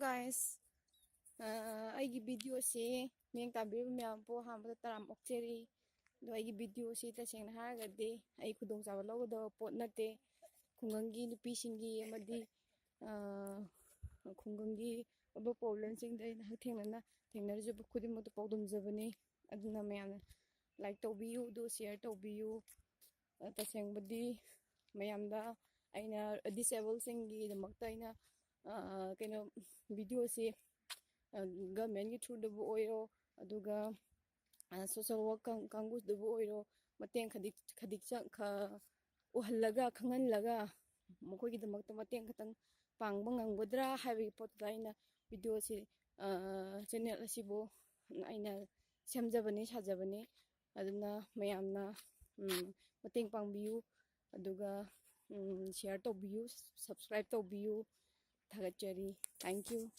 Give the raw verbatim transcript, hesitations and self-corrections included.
Guys, ꯑꯩꯒꯤ ꯚꯤꯗꯤꯑꯣꯁꯤ ꯃꯤꯠꯌꯦꯡ ꯇꯥꯕꯤꯔꯤꯕ ꯃꯌꯥꯝꯕꯨ ꯑꯍꯥꯟꯕꯗ ꯇꯔꯥꯝ ꯑꯣꯛꯆꯔꯤ꯫ ꯑꯗꯣ ꯑꯩꯒꯤ ꯚꯤꯗꯤꯑꯣꯁꯤ ꯇꯁꯦꯡꯅ ꯍꯥꯏꯔꯒꯗꯤ ꯑꯩ ꯈꯨꯗꯣꯡꯆꯥꯕ ꯂꯧꯒꯗꯕ ꯄꯣꯠ ꯅꯠꯇꯦ꯫ ꯈꯨꯡꯒꯪꯒꯤ ꯅꯨꯄꯤꯁꯤꯡꯒꯤ ꯑꯃꯗꯤ ꯈꯨꯡꯒꯪꯒꯤ ꯑꯣꯏꯕ ꯄ꯭ꯔꯣꯕ꯭ꯂꯦꯝꯁꯤꯡꯗ ꯑꯩꯅ ꯍꯛꯊꯦꯡꯅꯅ ꯊꯦꯡꯅꯔꯤꯕ ꯈꯨꯗꯤꯡꯃꯛꯇ ꯄꯥꯎꯗꯝꯖꯕꯅꯤ꯫ ꯑꯗꯨꯅ ꯃꯌꯥꯝꯅ ꯂꯥꯏꯛ ꯇꯧꯕꯤꯌꯨ, ꯑꯗꯨ ꯁꯤꯌꯔ ꯇꯧꯕꯤꯌꯨ꯫ ꯇꯁꯦꯡꯕꯗꯤ ꯃꯌꯥꯝꯗ ꯑꯩꯅ ꯗꯤꯁꯦꯕꯜꯁꯤꯡꯒꯤꯗꯃꯛꯇ ꯑꯩꯅ ꯀꯩꯅꯣ ꯚꯤꯗꯤꯑꯣꯁꯤ ꯒꯃꯦꯟꯒꯤ ꯊ꯭ꯔꯨꯗꯕꯨ ꯑꯣꯏꯔꯣ, ꯑꯗꯨꯒ ꯁꯣꯁꯦꯜ ꯋꯥꯔꯛ ꯀꯥꯡꯕꯨꯗꯕꯨ ꯑꯣꯏꯔꯣ, ꯃꯇꯦꯡ ꯈꯖꯤꯛ ꯈꯖꯤꯛ ꯎꯍꯜꯂꯒ, ꯈꯪꯍꯜꯂꯒ, ꯃꯈꯣꯏꯒꯤꯗꯃꯛꯇ ꯃꯇꯦꯡ ꯈꯤꯇꯪ ꯄꯥꯡꯕ ꯉꯝꯒꯗ꯭ꯔꯥ ꯍꯥꯏꯕꯒꯤ ꯄꯣꯠꯇꯨꯗ ꯑꯩꯅ ꯚꯤꯗꯤꯑꯣꯁꯤ, ꯆꯦꯅꯦꯜ ꯑꯁꯤꯕꯨ ꯑꯩꯅ ꯁꯦꯝꯖꯕꯅꯤ, ꯁꯥꯖꯕꯅꯤ꯫ ꯑꯗꯨꯅ ꯃꯌꯥꯝꯅ ꯃꯇꯦꯡ ꯄꯥꯡꯕꯤꯌꯨ, ꯑꯗꯨꯒ ꯁꯤꯌꯔ ꯇꯧꯕꯤꯌꯨ, ꯁꯕꯁꯀ꯭ꯔꯥꯏꯕ ꯇꯧꯕꯤꯌꯨ꯫ ꯊꯥꯒꯠꯆꯔꯤ꯫ Thank you꯫